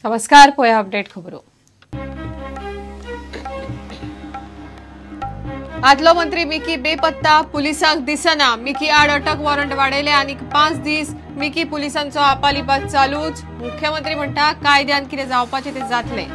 नमस्कार, पळया अपडेट खबरो. आदलो मंत्री मिकी बेपत्ता, पुलिसांक दिसना. मिकी आड अटक वॉरंट वाडयले आनीक 5 दीस. मिकी पुलिसांचो आपालिपात चालूच. मुख्यमंत्री म्हणटा कायद्यान कितें जावपाचें तें जातलें.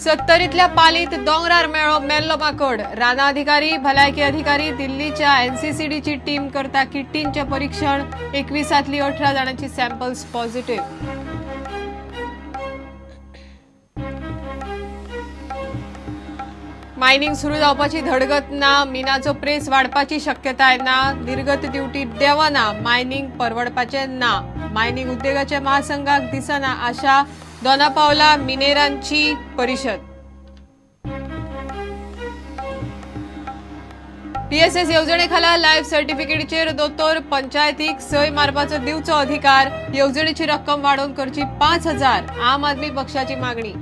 सत्तरींतल्या पालीत दोंगरार मेळ्ळो मेल्लो माकड. रानां अधिकारी, भलायकी अधिकारी, दिल्लीच्या एनसीसीडीची टीम करता किट्टींचें परीक्षण. 21 18 जाणांची सॅम्पल्स पॉझिटिव्ह. मायनिंग सुरू जावपाची धडगत ना. मिनाचो प्रेस वाडपाची शक्यताय ना. निर्गत ड्युटी देवना. मायनिंग परवडपाचें ना. मायनिंग उद्देगाच्या महासंघाक दिसना आशा. दोना पावला मिनेरांची परिषद. पीएसएस येवजणे खाला लायफ सर्टिफिकेटीचेर दोतोर पंचायतीक सय मारपाचो दिवचो अधिकार. येवजणेची रक्कम वाडोवन करची 5000. आम आदमी पक्षाची मागणी.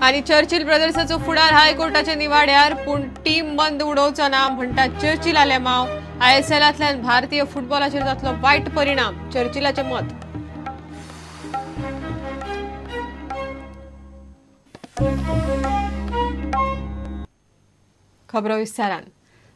आणि चर्चिल ब्रदर्साचो फुडार हायकोर्टाच्या निवाड्यार, पूण टीम बंद उडोवचो ना म्हणटा चर्चिल आलेमाव. आयएसएलांतल्यान भारतीय फुटबॉलाचेर जातलो वायट परिणाम, चर्चिलाचें मत. खबरो विस्तारान.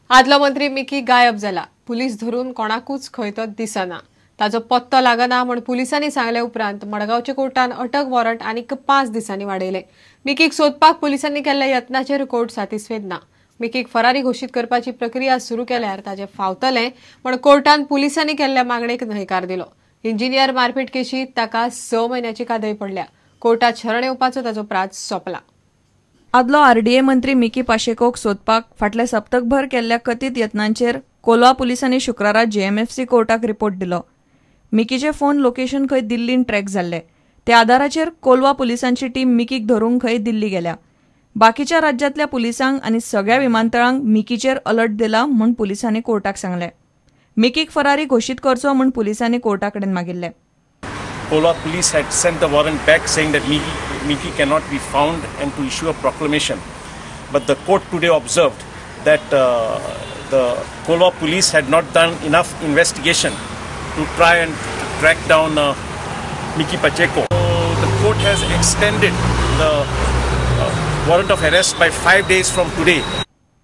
आदलो मंत्री मिकी गायब जाला. पुलीस धरून कोणाकूच खंय तो दिसना. ताजो पत्तो लागना म्हूण पुलिसांनी सांगले उपरांत मडगांवच्या कोर्टान अटक वॉरंट आनीक 5 दिसांनी वाडयले. मिकीक सोदपाक पुलिसांनी केल्ल्या यत्नाचेर कोर्ट सातिस्फेद ना. मिकीक फरारी घोशीत करपाची प्रक्रिया सुरू केल्यार ताजें फावतलें म्हूण कोर्टान पुलिसांनी केल्ल्या मागणेक न्हयकार दिलो. इंजिनियर मारपेट केशीत ताका 6 म्हयन्याची कादय पडल्या. कोर्टात शरण येवपाचो ताजो प्रात सोंपला. आदलो आरडीए मंत्री मिकी पाशेकोक सोदपाक फाटल्या सप्तकभर केल्ल्या कथीत यत्नांचेर कोलवा पुलिसांनी शुक्रारा जेएमएफसी कोर्टाक रिपोर्ट दिलो. मिकीचे फोन लोकेशन खंय दिल्लीन ट्रॅक जाल्ले. त्या आदाराचेर कोलवा पुलिसांची टीम मिकीक धरूंक खंय दिल्ली गेल्या. बाकीच्या राज्यांतल्या पुलिसांक आनी सगळ्या विमानतळांक मिकीचेर अलर्ट दिला म्हूण पुलिसांनी कोर्टाक सांगलें. मिकीक फरारी घोशीत करचो म्हूण पुलिसांनी कोर्टा कडेन मागिल्लें. Kolwa police had sent the warrant back saying that Miki cannot be found and to issue a proclamation. But the court today observed that the Kolwa police had not done enough investigation to try and track down Miki Pacheco. So the court has extended the warrant of arrest by 5 days from today.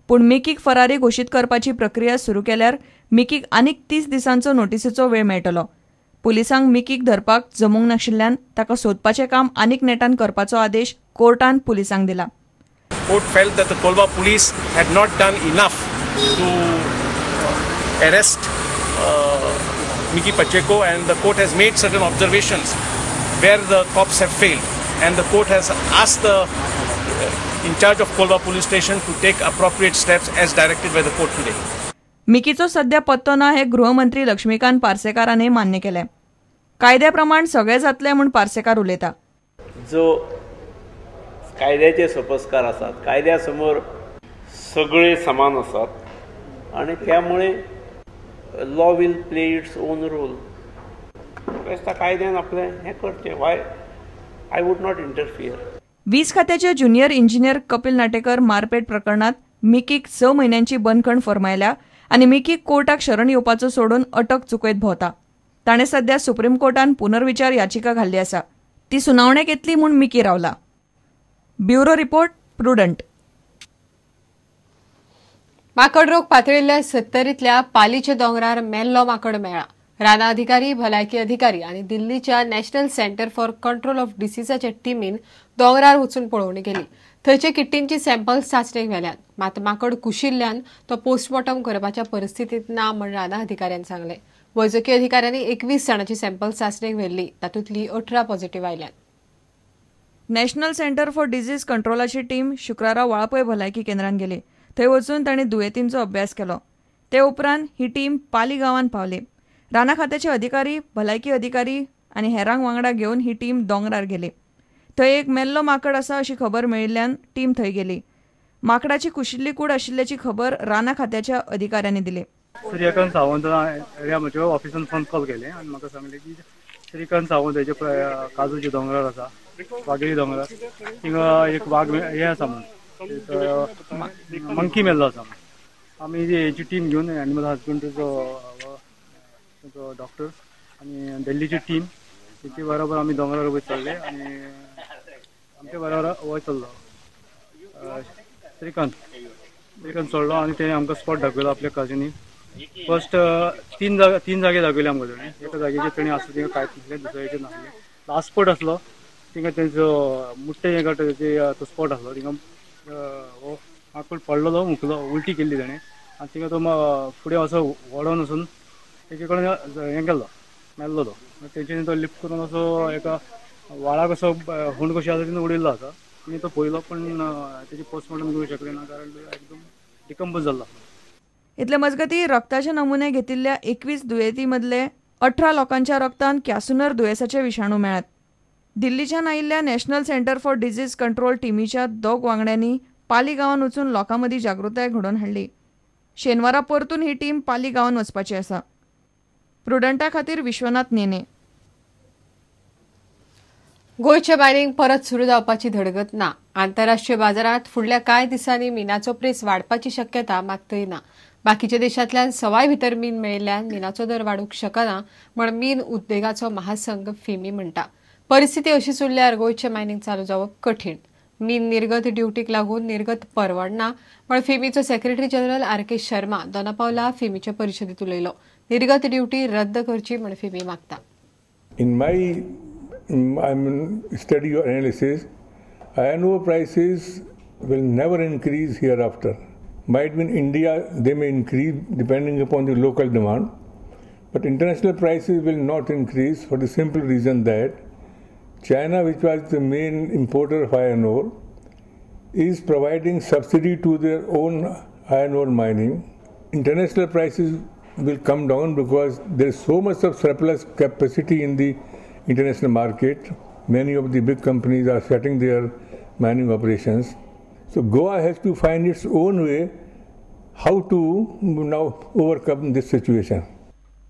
पूण मिकीक फरारी घोशीत करपाची प्रक्रिया सुरू केल्यार मिकीक आनीक 30 दिसांचो नोटिसीचो वेळ मेळटलो. पुलिसांक मिकीक धरपाक जमूंक नाशिल्ल्यान ताका सोदपाचें काम आनीक नेटान करपाचो आदेश कोर्टान पुलिसांक दिला. Court felt that the Kolwa police had not done enough to arrest Miki Pacheco, and the court has made certain observations where the cops have failed, and the court has asked the in charge of Kolwa police station to take appropriate steps as directed by the court today. मिकीचो सध्या पत्तो ना हे गृहमंत्री लक्ष्मीकांत पार्सेकारांनी मान्य केलें. कायद्या प्रमाण सगळें जातलें म्हूण पार्सेकार उलयता. जो कायद्याचे सोपस्कार आसात, कायद्या समोर सगळे समान आसात आनी त्यामुळे law will play its own role. म्हाका कायद्यान आपलें हें करचें. Why I would not interfere. वीज खात्याचे ज्युनियर इंजिनियर कपिल नाटेकर मारपेट प्रकरणात मिकीक 6 म्हयन्यांची बंदखण फर्मायल्या आनी मिकीक कोर्टाक शरण येवपाचो सोडून अटक चुकयत भोंवता. ताणें सध्या सुप्रीम कोर्टान पुनर्विचार याचिका घाल्ली आसा. ती सुनावणेक येतली म्हूण मिकी रावला. Bureau report, Prudent. माकड रोग पातळिल्ल्या सत्तरींतल्या पालीच्या दोंगरार मेल्लो माकड मेळ्ळा. रानां अधिकारी, भलायकी अधिकारी आनी दिल्लीच्या national centre for control of डिसीजाच्या टिमीन दोंगरार वचून पळोवणी केली. थंयचे किट्टींची सॅम्पल्स चांचणेक व्हेल्यात. मात माकड कुशिल्ल्यान तो पोस्टमॉर्टम करपाच्या परिस्थितींत ना म्हूण रानां अधिकाऱ्यान सांगलें. वैजकी अधिकाऱ्यांनी 21 जाणांची सॅम्पल्स चांचणेक व्हेल्ली. तातूंतली 18 पॉझिटिव्ह आयल्यात. नॅशनल सेंटर फॉर डिजीज कंट्रोलाची टीम शुक्रारा वाळपय भलायकी केंद्रांत गेली. थंय वचून तांणी दुयेंतींचो अभ्यास केलो. ते उपरांत ही टीम पाली गांवांत पावली. रानां खात्याचे अधिकारी, भलायकी अधिकारी आनी हेरांक वांगडा घेवन ही टीम दोंगरार गेली. थंय एक मेल्लो माकड आसा अशी खबर मेळिल्ल्यान टीम थंय गेली. माकडाची कुशिल्ली कूड आशिल्ल्याची खबर रानां खात्याच्या अधिकाऱ्यांनी दिली. श्रीकांत सावंत म्हज्या ऑफिसान फोन कॉल केले आनी म्हाका सांगलें की श्रीकांत सावंत हेजे काजूचे दोंगरार आसा, वागेरी दोंगरार, थिंगा एक वाग हें आसा म्हणून मंकी मेल्लो आसा. आमी हेची टीम घेवन एनिमल हजबंड्रीचो डॉक्टर आनी दिल्लीची टीम तेचे बरोबर आमी दोंगरार वयर चडले आनी आमच्या बरोबर वयर चल्लो श्रीकांत चडलो आनी तेणें आमकां स्पॉट दाखयलो आपल्या काजिनी. फर्स्ट तीन जागे दाखयले आमकां तेणें. एका जागेचेर तेणें आसा थिंगा कांयच नासलें, दुसऱ्याचेर नासलें. लास्ट स्पॉट आसलो थिंगा तेंचो मुट्टे हें काडटा तेचे तो स्पॉट आसलो. थिंगा हो माकूड पडलेलो, मुकलो, उलटी केल्ली तेणें आनी थिंगा तो फुडें असो वडोन वचून तेजे कडेन हें केल्लो, मेल्लो तो. तेंच्यांनी तो लिफ्ट करून असो एका व्हाळाक असो हुंड कशी आसा तितून उडयल्लो आसा. आनी तो पळयलो पण तेजे पोस्टमॉर्टम करूंक शकले ना कारण एकदम डिकम्पोज जाल्लो. इतले मजगती रक्ताचे नमुने घेतिल्ल्या 21 दुयेंती मदले 18 लोकांच्या रक्तान कॅसुनर दुयेंसाचे विशाणू मेळ्ळ्यात. दिल्लीच्यान आयिल्ल्या national centre for disease control टिमीच्या 2 वांगड्यांनी पाली गांवांत वचून लोकां मदीं जागृताय घडोवन हाडली. शेनवारा परतून ही टीम पाली गांवांत वचपाची आसा. प्रुडंटा खातीर विश्वनाथ नेने. गोंयचे मायनिंग परत सुरू जावपाची धडगत ना. आंतरराष्ट्रीय बाजारांत फुडल्या कांय दिसांनी मिनाचो प्रेस वाडपाची शक्यता मात्तय ना. बाकीच्या देशांतल्यान सवाय भितर मीन मेळिल्ल्यान मिनाचो दर वाडूंक शकना म्हण मीन उद्देगाचो महासंघ फिमी म्हणटा. परिस्थिती अशीच उरल्यार गोंयचें मायनिंग चालू जावप कठीण. मीन निर्गत ड्युटीक लागून निर्गत परवडना म्हण फिमीचो secretary general R K Sharma Dona Paula फिमीचे परिशदेंत उलयलो. निर्गत ड्युटी रद्द करची म्हण फिमी मागता. In my study or analysis, iron ore prices will never increase hereafter. Might be in India they may increase depending upon the local demand, but international prices will not increase for the simple reason that China, which was the main importer of iron ore, is providing subsidy to their own iron ore mining. International prices will come down because there is so much of surplus capacity in the international market. Many of the big companies are shutting their mining operations. So Goa has to find its own way how to now overcome this situation.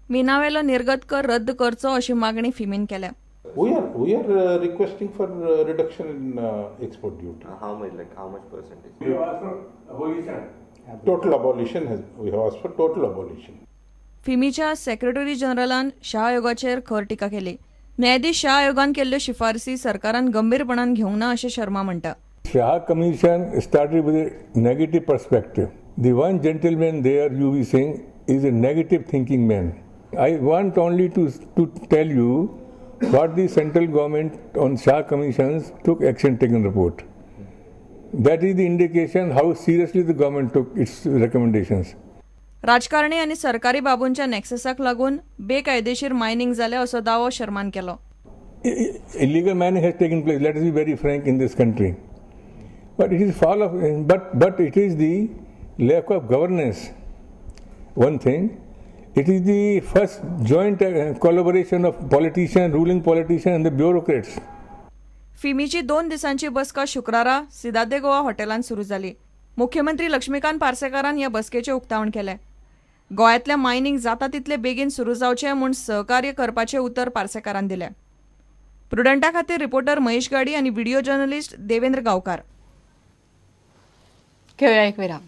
मिनावेलो निर्गत कर रद्द करचो अशी मागणी फिमीन केल्या. We are requesting for reduction in export duty. How much? Like how much percentage? We have asked for abolition. Total abolition has, we have asked for total abolition. फिमीच्या secretary जनरलान Shah आयोगाचेर खर टिका केली. न्यायाधीश शाह आयोगान केल्ल्यो शिफारसी सरकारान गंभीरपणान घेवंक ना अशें शर्मा म्हणटा. Shah Commission started with a negative perspective. The one gentleman there, U.V. Singh, is a negative thinking man. I want only to tell you what the central government on Shah Commissions took action taken report. That is the indication how seriously the government took its recommendations. राजकारणी आनी सरकारी बाबूंच्या नॅक्ससाक लागून बेकायदेशीर mining जालें असो दावो शर्मान केलो. Illegal mining has taken place, let us be very frank, in this country. But it is fall of, but it is the lack of governance, one thing. It is the first joint collaboration of politicians, ruling politicians and the bureaucrats. फिमीची 2 दिसांची बसका शुक्रारा सिदादे गोवा हॉटेलांत सुरू जाली. मुख्यमंत्री लक्ष्मीकांत पार्सेकारान ह्या बसकेचें उक्तावण केलें. गोंयांतलें मायनिंग जाता तितले बेगीन सुरू जावचें म्हूण सहकार्य करपाचें उतर पार्सेकारान दिलें. प्रुडंटा खातीर रिपोर्टर महेश गाडी आनी व्हिडिओ जर्नलिस्ट देवेंद्र गांवकार. घेवया एक विराम.